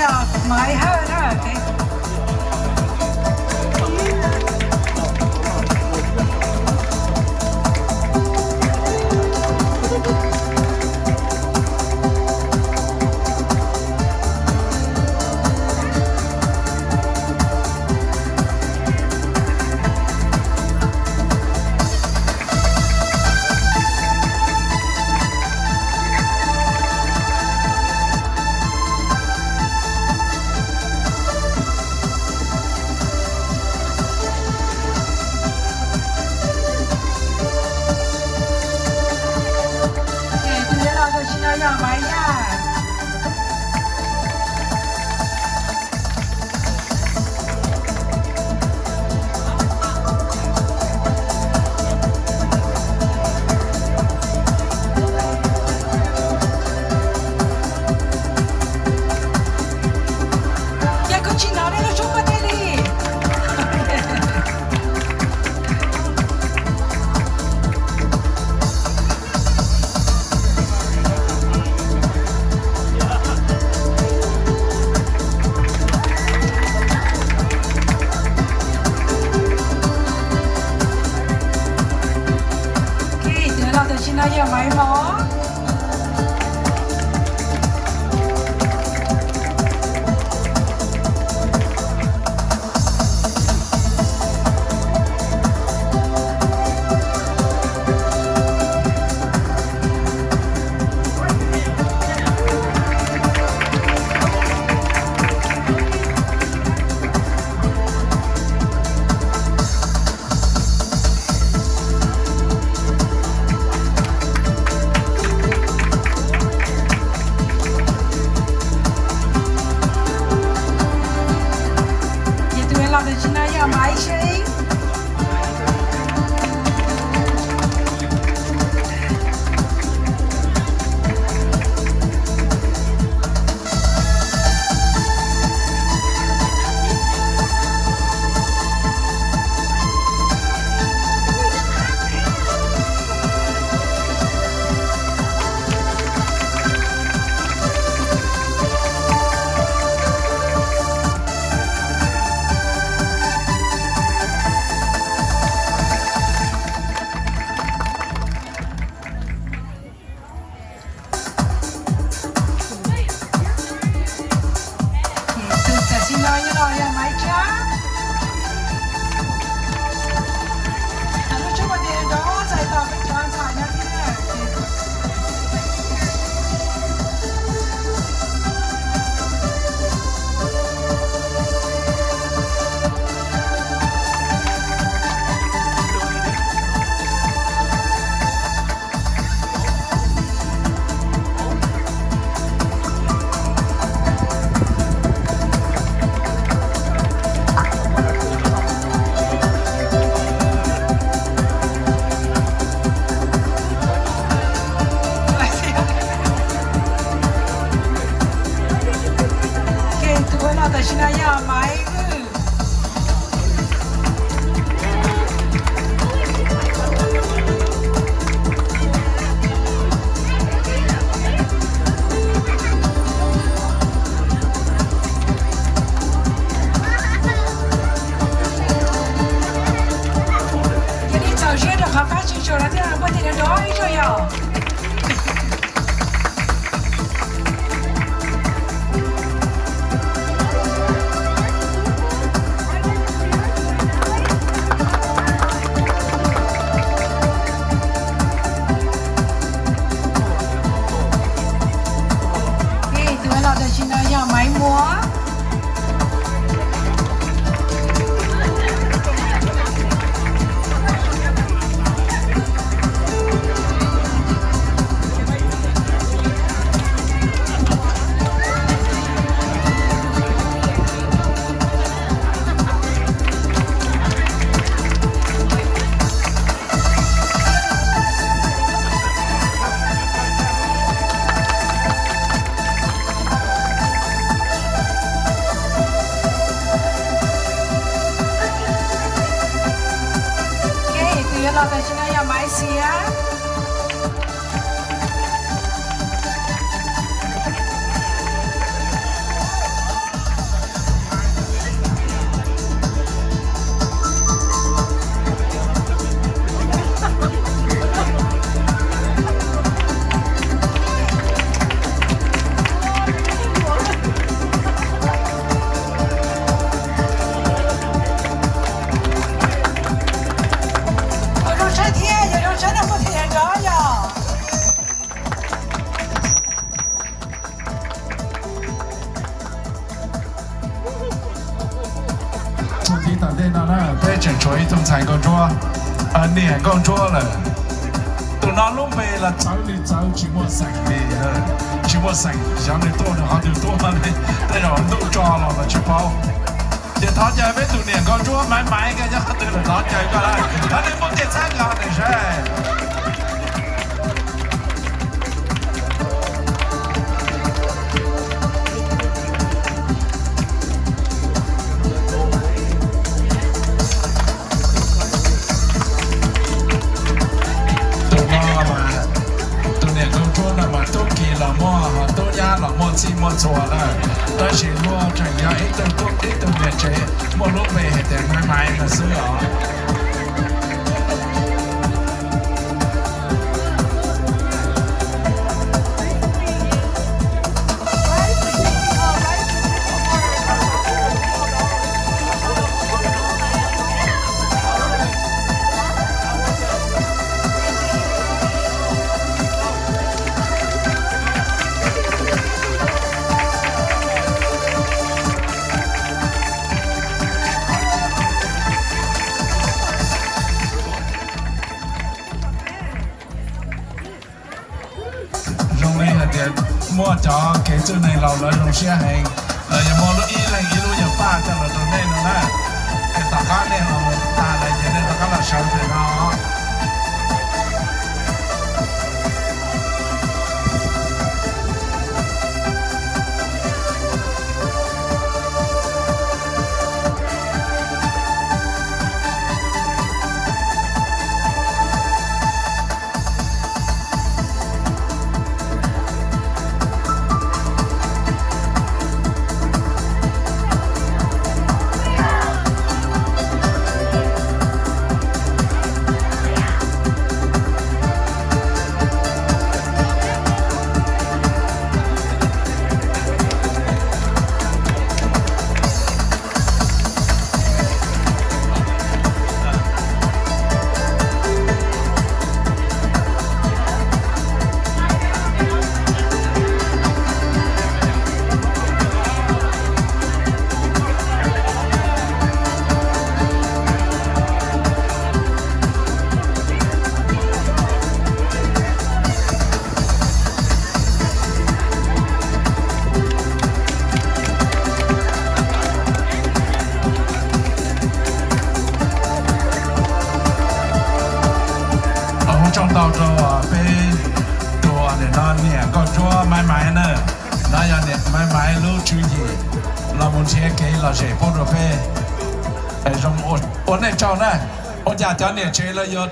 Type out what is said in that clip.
Maiv Hawj na. Tus yuav los tam sim no yog Maiv Yaj. Ces kuv tsis hnov nej lub suab ua tej li. Tus los tam sim no yog Maiv Mos. Ces tus los tam sim no yog Maiv Sib. Tus tam sim no yuav los yog Maiv Tsab. Lub tsheb ua tias nrov txais tos peb cov ntxhais no thiab. Tus no tam sim no yog Maiv Wj. Yog li txaus siab rau qhov pab tsis tshua no thiab, muaj tej nrov ib zaug yog. Tus los tam sim no yog Maiv Muas. Tus yuav los tam sim no yog Maiv Xiav. No na, peb tseem tshuav ib tug ntxhais nkauj ntsuab, niam nkauj ntsuab lawm. Tus no lub npe los txawv li txawv tsis muaj xeem li, tsis muaj xeem, xyov nws tuaj rau qhov twg tuaj li, tej zaum ntuj tso los los tsis paub. Ces thov caw peb tus niam nkauj ntsuab Maiv Maiv nyob qhov twg lawm, thov caw koj, thov nej muaj kev txhawb nqa nws saib. Tus no mas, tus niam nkauj ntsuab no mas tub ki los muaj, tub nyab los muaj txhij muaj txhua na, tab sis luag tseem yog ib tug tub ib tug niam tsev muaj lub npe hais tias Maiv Maiv no xwb os. Zoo li hais tias muaj cov kev txwj neeg laus lawv zoo siab heev, lawv yuav muab lub ib leeg ib lub yawg paj coj los rau nej no na. Es tom qab nej ho mus tag lawm ces nej rov qab los sawv ntawm no. Ua tsaug ntau rau peb tus niam no niam nkauj ntsuab Maiv Maiv na. No yog niam Maiv Maiv lub tswv yim los mus nrhiav kev lom zem pub rau peb. Zoo ua nej tsaug na. Ua cas cov niam tsev lawv yuav